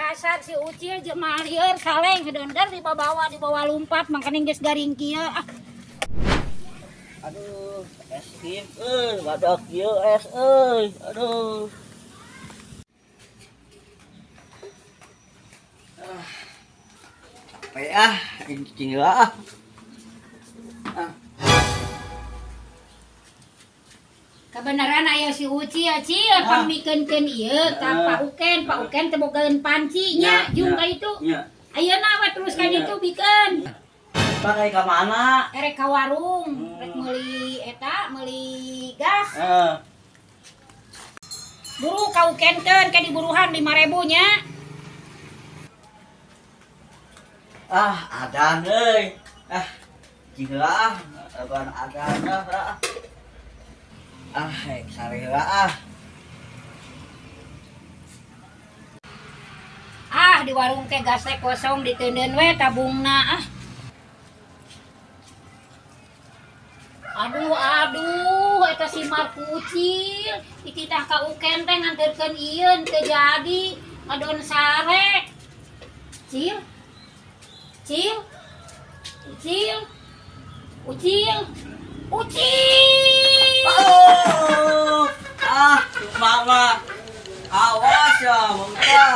Dasar si Ucil jeung malieur saleng hedonder dibawa lumpat mangkaning geus garing kieu ah. Aduh, es krim euy, badak ieu es euy. Aduh. Ah, capek ah, cing ah. Ah. Kebenaran aya si Ucil, Cil pangmikeunkeun ieu ka Pak Uken, Pak Uken teh bogaeun panci nya, jung ka itu. Ayeuna we terus ka ditu bikeun. Pakai ka mana? Erek ka warung, rek meuli eta, meuli gas. Heeh. Buru ka Ukenkeun ka diburuhan 5.000 nya. Ah, adan euy. Ah, cing ah, aban adan ah. Ah, sarela ah. Ah, di warung teh gas teh kosong diteundeun we tabungna ah. Aduh, aduh, eta si Markucil, dititah ka Uken teh nganterkeun ieu teu jadi, ngadon sare. Cil. Cil. Ucil. Ucil. Ucil. Oh, ah, mama. Awas ya, mangga.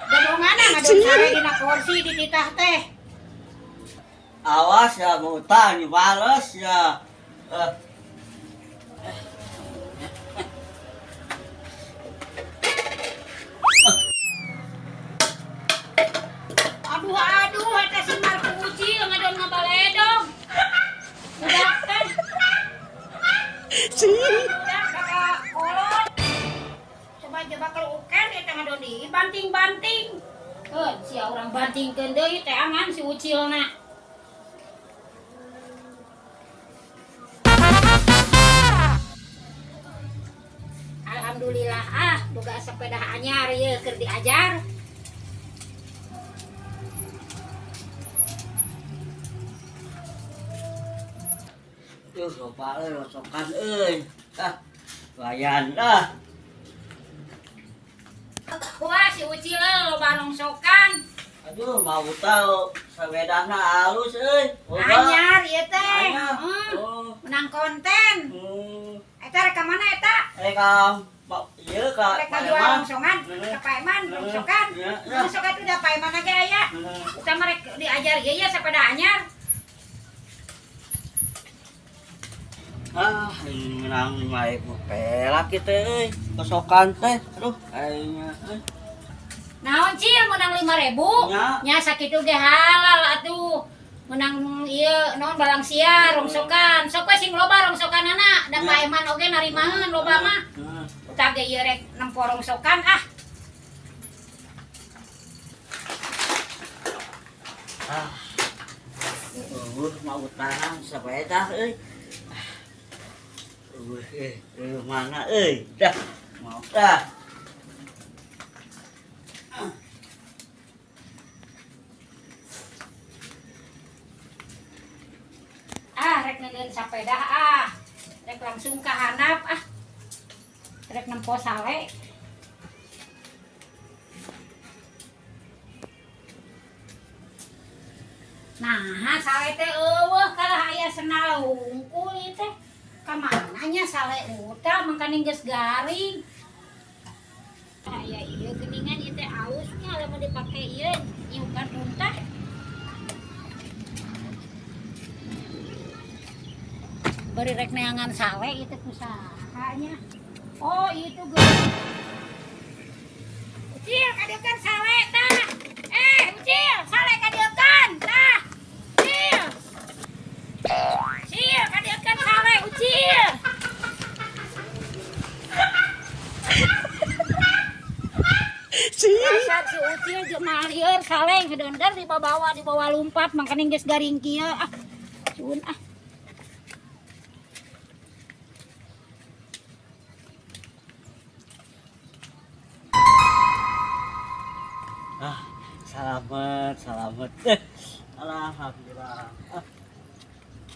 Gedongana ngadon sare dina kursi dititah teh. Awas ya, mau utang dibales ya. Aduh, aduh, eta si Markucil ngadon ngabaledog. Budak teh. Budak kakak kolot. Coba coba kalau Uken eta ngadon di banting-banting. Heuh, sia urang bantingkeun deui teh angan si Ucilna. Alhamdulillah ah, boga sepeda anyar ieu keur diajar. Duh, loba euy rosokan euy. Ah, layan ah. Wah, si Ucil loba rongsokan. Aduh, mau tahu sepedana halus euy. Anyar ieu teh. Oh. Menang konten. Eta rek ka mana eta? Rek ka ieu ka Rek ka jual rongsongan, ka Pak Eman rongsokan. Rongsokan itu da Pak Eman ge aya. Utama rek diajar ieu ya sepeda anyar. Ah, menang 5.000 perak kitu euy. Kesokan teh. Aduh, aing euy. Naon Cil menang 5.000? Nya sakitu ge halal atuh. Menang ieu naon balang sia rongsokan. Sok we sing loba rongsokanana, da Pak Eman oge narimaeun loba mah. Utah ge ieu rek nempo rongsokan ah. Ah. Mau utangan sepeda euy. Mana euy? Dah, mau dah. Ah, rek ngeundeun sepeda ah. Rek langsung ka handap ah. Rek nempo sale. Nah, sale teh eueuh kalah aya sendal hungkul ieu teh. Ka mana nya sale uta mangkaning geus garing. Aya ieu geuningan ieu teh ausnya lamun dipake ieu nyiukan runtah. Bari rek neangan sale ieu teh kusaha nya. Oh, itu geus. Ucil kadieukeun sale tah. Ucil, sale kadieukeun tah. Ucil. Ucil kadieukeun sale Ucil. Dasar si Ucil jeung malieur saleng hedonder dibawa lumpat mangkaning geus garing kieu ah. Suun ah. Ah, selamat, selamat. Alhamdulillah.